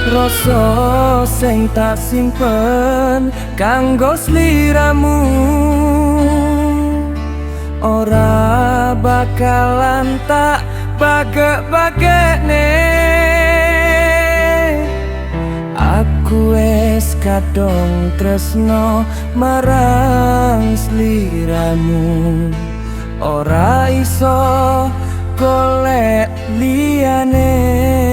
Rasa sing tak simpen kanggo sliramu ora bakalan tak bage-bagene. Aku wis kadung tresno marang sliramu, ora iso golek liyane.